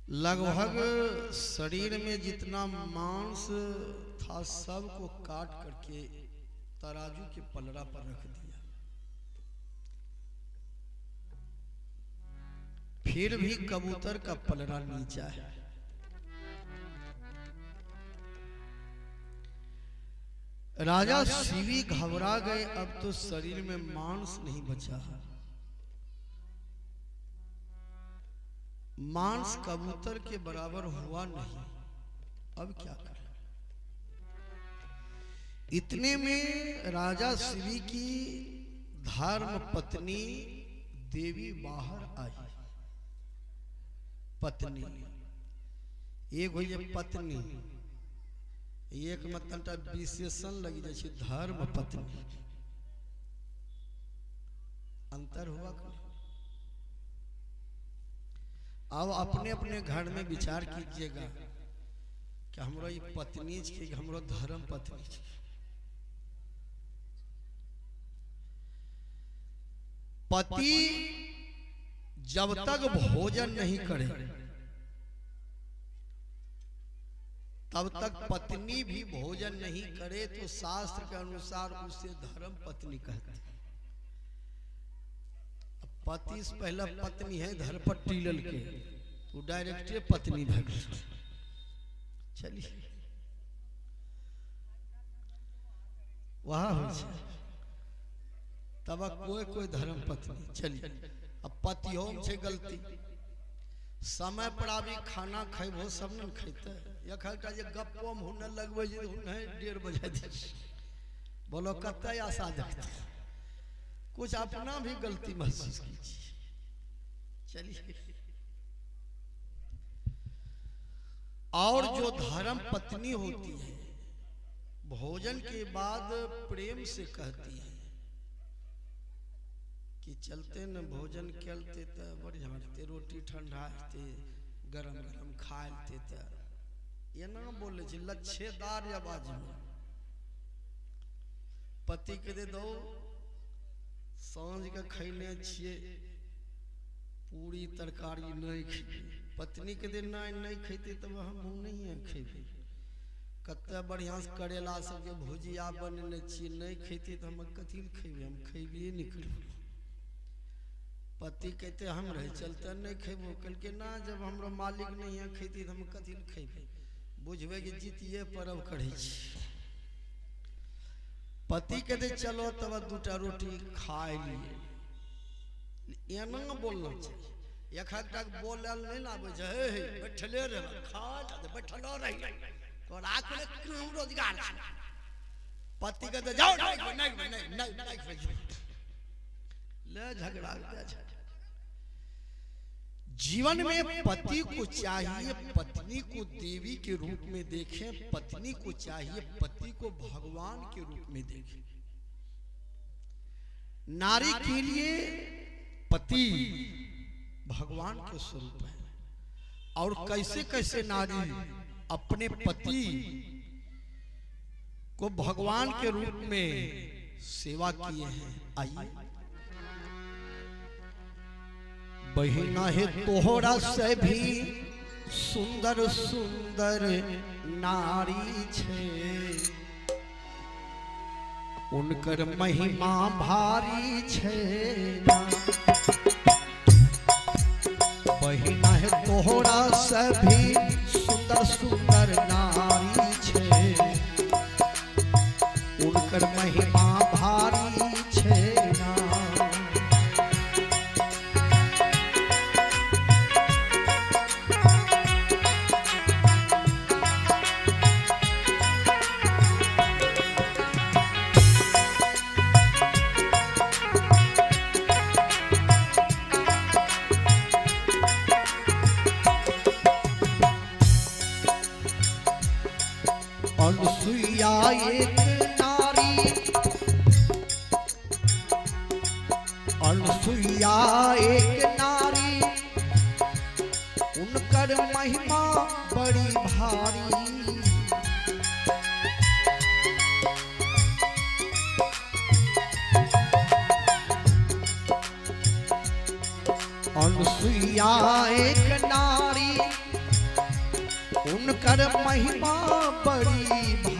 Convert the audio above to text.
लगभग शरीर में जितना मांस था सबको काट करके तराजू के पलड़ा पर रख दिया। फिर भी कबूतर का पलड़ा नीचा है। राजा शिवी घबरा गए, अब तो शरीर में मांस नहीं बचा है। मांस कबूतर के बराबर हुआ नहीं, अब क्या करें। इतने में राजा शिवी की धर्म पत्नी देवी बाहर आई। पत्नी एक हुई पत्नी, एक में तनटा विशेषण लगी जाए छै धर्म पत्नी, अंतर हुआ। अब अपने अपने घर में विचार कीजिएगा कि हमरो ये पत्नी छे, हमरो धर्म पत्नी छे। पति जब तक भोजन नहीं करे तब तक पत्नी भी भोजन नहीं करे, तो शास्त्र के अनुसार उसे धर्म पत्नी कहते हैं। पति से पहला पत्नी है धर पर टीलल के, तो डायरेक्ट पत्नी भग। चलिए वहां हो तब कोई कोई धर्म पत्नी। चलिए अब पतियों से गलती, समय पर आबी खाना खेबो सब न खेते, एखन जे गप्पो में हुन लगबै जे हुन 1:30 बजे दे, बोलो कते आशा देखते। कुछ अपना भी गलती महसूस कीजिए। चलिए, और जो धर्म पत्नी होती है भोजन के बाद प्रेम से कहती है कि चलते न भोजन खेलते तो बढ़िया रहते, रोटी ठंडा रहते, गरम गरम खा लेते। तो ये ना बोले छी लच्छेदार आवाज में पति के दे दो, साँझ के खैने छिए पूरी तरकारी नहीं खेबे, पत्नी के दे नहीं नहीं खेते तब हम नहीं खेबे। कते बढ़िया से करेला सबके भुजिया बनेने छिए, नहीं खेते तो हम कथी खेबे, हम खेबे नहीं करबे। पति कहते हम रहे चलते नहीं खेबो, कहलकै ना जब हमरो मालिक नहीं है खेती तो हम कथी खेबे। बुझबे कि जीतिए पर्व करै छी। पति कहते चलो तब दूटा रोटी खाए लिए, एना बोलना चाहिए। एक तक बोलल नहीं ना आबै छै, हे हे बैठले रह खा बैठलो रही तोरा के काम रोजगार। पति कहते जाओ नहीं नहीं नहीं नहीं ले झगड़ा। जीवन में पति को चाहिए पत्नी को देवी के रूप में देखें, पत्नी को चाहिए पति को भगवान के रूप में देखें। नारी के लिए पति भगवान के स्वरूप है, और कैसे कैसे नारी अपने पति को भगवान के रूप में सेवा किए हैं। आइए, बहिना है तोहरा से भी सुंदर सुंदर नारी छे, उनकर महिमा भारी छे। बहिना है तोहरा से भी सुंदर सुंदर नारी छे, उनकर महिमा भारी छे। अनुसुईया एक नारी, अनुसुईया एक नारी, उनकर महिमा बड़ी भारी। अनुसुईया एक नारी, उनकर महिमा बड़ी भारी।